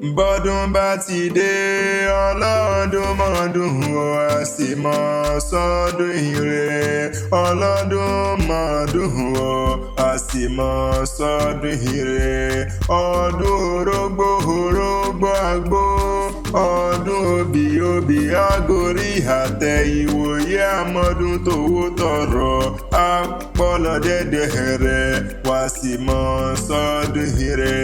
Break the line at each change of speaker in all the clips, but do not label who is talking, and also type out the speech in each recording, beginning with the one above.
Bọ́dún bá ti dé, ọlọ́dún mọ́dún o, a sì mọ́ sọ́dún ire. Ọlọ́dún mọ́dún o, a sì mọ́ sọ́dún ire. Ọdún orógbó orógbó àgbo, ọdún obì obì àgórí àtẹ, ìwòye àmọ́dún tówó tọrọ àpọ̀lọ́ dẹ́dẹ́ rẹ̀ wá sì mọ́ sọ́dún ire.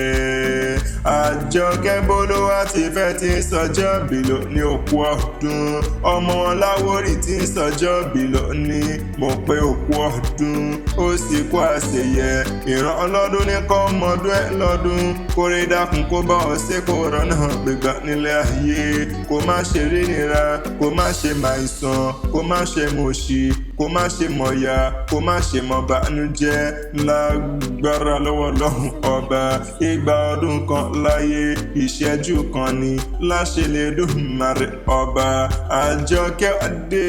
Àjọkẹ́ Bólúwá ti fẹ́ tí ń sọjọ́ bí lóní òkú ọdún. Ọmọ Láwórì tí ń sọjọ́ bí lóní, mo pé òkú ọdún, ó sì kú àṣeyẹ. Ìran ọlọ́dún ní kọ́ mọ́dún ẹ̀ lọ́dún. Kórè dákun kó bá ọ ṣe kó rọ́nà gbégbá nílé ayé. Kó má ṣe rínira, kó má ṣe màìsàn, kó má ṣe mòṣì, kó má ṣe mọ̀yà, kó má ṣe mọ̀ bànújẹ́. Lágbára lọ́wọ́ Ọlọ́run ọba, ìgbà ọdún kan láyé, ìṣẹ́jú kan ni láṣẹ lè dùnmarè ọba. Àjọkẹ́ adé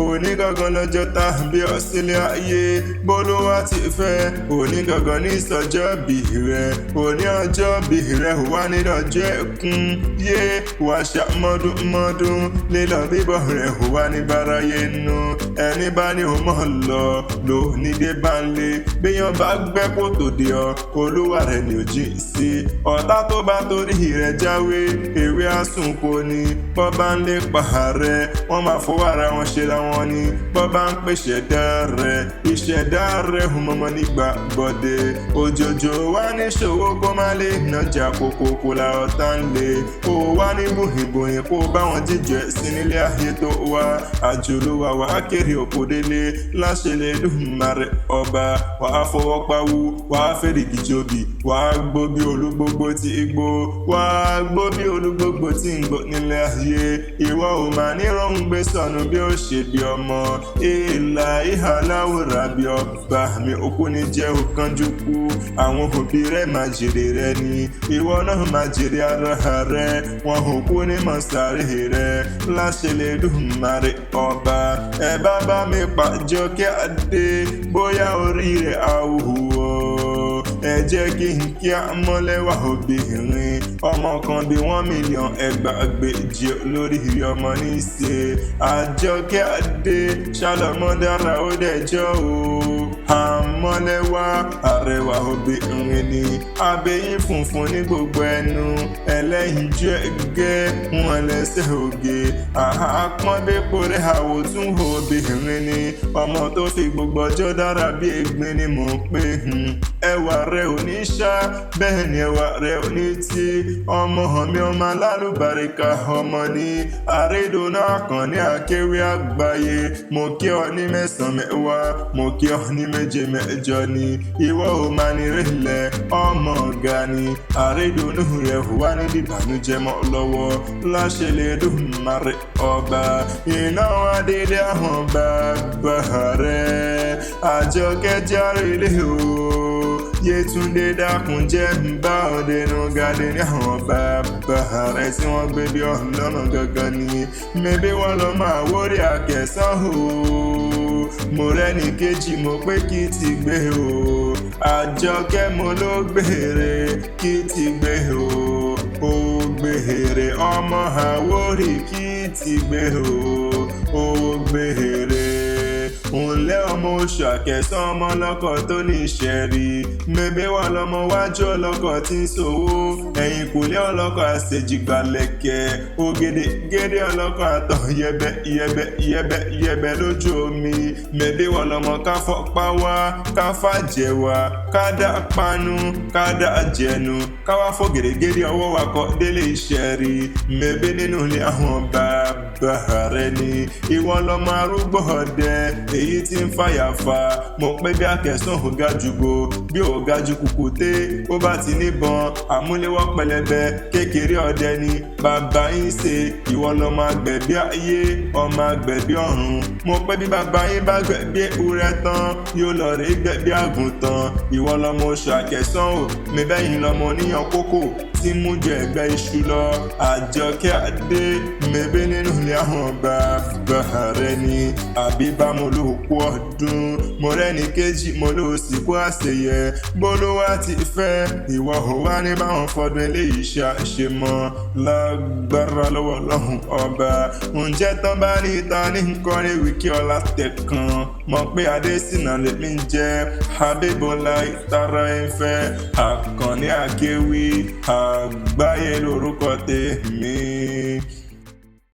onígangan lọ́jọ́ tàbí ọ̀sílẹ̀ ayé. Bólúwá ti fẹ́ onígangan ní sọjọ́ bí rẹ̀, òní ọjọ́ bí rẹ̀ wà ní ọjọ́ ẹkún yé wàá ṣàmọ́dún mọ́dún, lílọ bíbọ̀ rẹ̀ wà ní báráyé nù. Ẹni bá ní o mọ̀ lọ lò ní dé bá ń lé, béèyàn bá gbẹ́ kòtò dé ọ, olúwa rẹ̀ ní òjì sí. Ọ̀tá tó bá torí rẹ̀ jáwé, ewé àsùnkò ni. Bọ́ bá ń lépa rẹ̀, wọ́n máa fọwọ́ ara wọn ṣe ra wọn ni. Bọ́ bá ń pè ṣẹ̀dá rẹ̀, ìṣẹ̀dá rẹ̀ ò mọ̀mọ́ nígbà bọ̀dé. Òjòjò wá ní ṣòwò kó má lè nàjà, kókó kó la ọ̀tá ń lé. Ó wá ní bùhìnbùhìn kó bá wọn jíjẹ sí nílé ayé tó wá. Àjòlówà wà á kéré òkò délé láṣẹ lè dùnmarè ọba. Wà á fọwọ́ pawú, wà á fèrègì jòbì, wà á gbó bí olúgbógbó tí igbó, wà á gbó bí olúgbógbó tí ń gbó nílé ayé. Ìwọ ò máa ní rọrùn gbé sọnù bí ó ṣe bí ọmọ. Ìlà ìhà láwùrà bí ọba mi òkú ní jẹ́ òkanjú kú. Àwọn òbí rẹ̀ máa jèrè rẹ ni, ìwọ náà máa jèrè ara rẹ. Wọn ò kú ní mọ̀sáré rẹ láṣẹ lè dùnmarè ọba. Ẹ bá bá mi pàjọkẹ́ adé, bóyá orí rẹ̀ àwòwò. Ẹ jẹ́ kí n kí á mọ́lẹ́wà obìnrin, ọmọ kan bí 1 million ẹgbàágbèje lórí ọmọ ní í ṣe. Àjọkẹ́ adé ṣàlọ́mọ́dára ó dẹjọ́ o. Àmọ́lẹ́wà àrẹwà obìnrin ni, abẹ́yín funfun ní gbogbo ẹnu, ẹlẹ́yinjú ẹgẹ́ wọn lẹ́sẹ̀ oge. Àpọ́nbépo rẹ̀ àwòtún obìnrin ni, ọmọ tó fi gbogbo ọjọ́ dára bí egbin ni mò ń pè. Ẹwà rẹ̀ ò ní ṣá, bẹ́ẹ̀ ni ẹwà rẹ̀ ò ní tí. Ọmọ mi, ọmọ alálùbáríkà ọmọ ní àrídùnú àkànní akéwì àgbáyé. Mo kí ọ ní mẹ́sàn-án mẹ́wàá, mo kí ọ ní méje mẹ́jọ ni. Ìwọ ò máa ní rẹ̀lẹ̀ ọmọ ọ̀gá ni, àrídùnú rẹ̀ wà ní ìbànújẹ́ mọ́ lọ́wọ́ láṣẹ lè dùnmarè ọba. Iná adélé àwọn bàbá rẹ̀, Àjọkẹ́ járe lé o. Yétúndé dákun jẹ́ ń bá ọdẹnu gàdé ní àwọn bàbá rẹ̀ tí wọ́n gbé bí ọlọ́mọ gangan ni. Mébí wọ́n lọ máa wórí àkẹsàn o. Mo rẹ́ni kejì, mo pé kí ti gbé o. Àjọkẹ́ mo ló gbére kí ti gbé o. Ó gbére ọmọ Àwórì kí ti gbé o. Ó gbére ńlẹ́ ọmọ oṣù àkẹsàn, ọmọ ọlọ́kọ̀ tó ní ìṣẹ̀rí. Mẹ́bí wà lọ́mọ wájú ọlọ́kọ̀ tí ń ṣòwò, ẹ̀yìn kùlé ọlọ́kọ̀ àṣejìgbàlẹ̀kẹ̀, ògèdè gédé ọlọ́kọ̀ àtọ̀ yẹbẹ yẹbẹ yẹbẹ yẹbẹ lójú omi. Mẹ́bí wà lọ́mọ káfọ́pá wá, káfá jẹ̀wá, kádà panu, kádà jẹnu, káwá fò gèdègèdè ọwọ́ wa kọ́ délé ìṣẹ̀rí. Mẹ́bí nínú ilé àwọn bàbá rẹ ni. Ìwọ lọ́mọ arúgbó ọdẹ èyí tí ń fàyàfà. Mo pé bí akẹsàn ò ga jù go, bí ò ga jù kùkùté, ó bá ti níbọn àmúléwọ́ pẹlẹbẹ kékeré ọdẹ ni bàbá yín ṣe. Ìwọ lọmọ àgbẹ̀bí ayé, ọmọ àgbẹ̀bí ọ̀run. Mo pé bí bàbá yín bá gbẹ̀bí ewúrẹ́ tán, yóò lọ rí gbẹ̀bí àgùntàn. Ìwọ lọmọ oṣù àkẹsàn ò mẹ́bẹ́yìn lọmọ oníyan kókò. tí mú jẹ ẹgbẹ́ iṣu lọ. Àjọkẹ́ Adé mẹ́bẹ́ nínú ilé àwọn bàbá rẹ ni àbí bá mo lò kú ọdún. Mo rẹ́ni kejì, mo lò sì kú àṣeyẹ. Bólúwá ti fẹ́ ìwọ ò wá ní báwọn fọdún eléyìí ṣàṣe mọ́ lágbára lọ́wọ́ Ọlọ́run Ọba. Ǹjẹ́ tán bá ní ta ní nkọrin Wìkí Ọlá tẹ̀kan mọ̀ pé Adésínà lèmi ń jẹ́ Abíbọ́lá ìtara ẹ̀fẹ́ Àkànní Akéwì àgbáyé lórúkọ tèmi.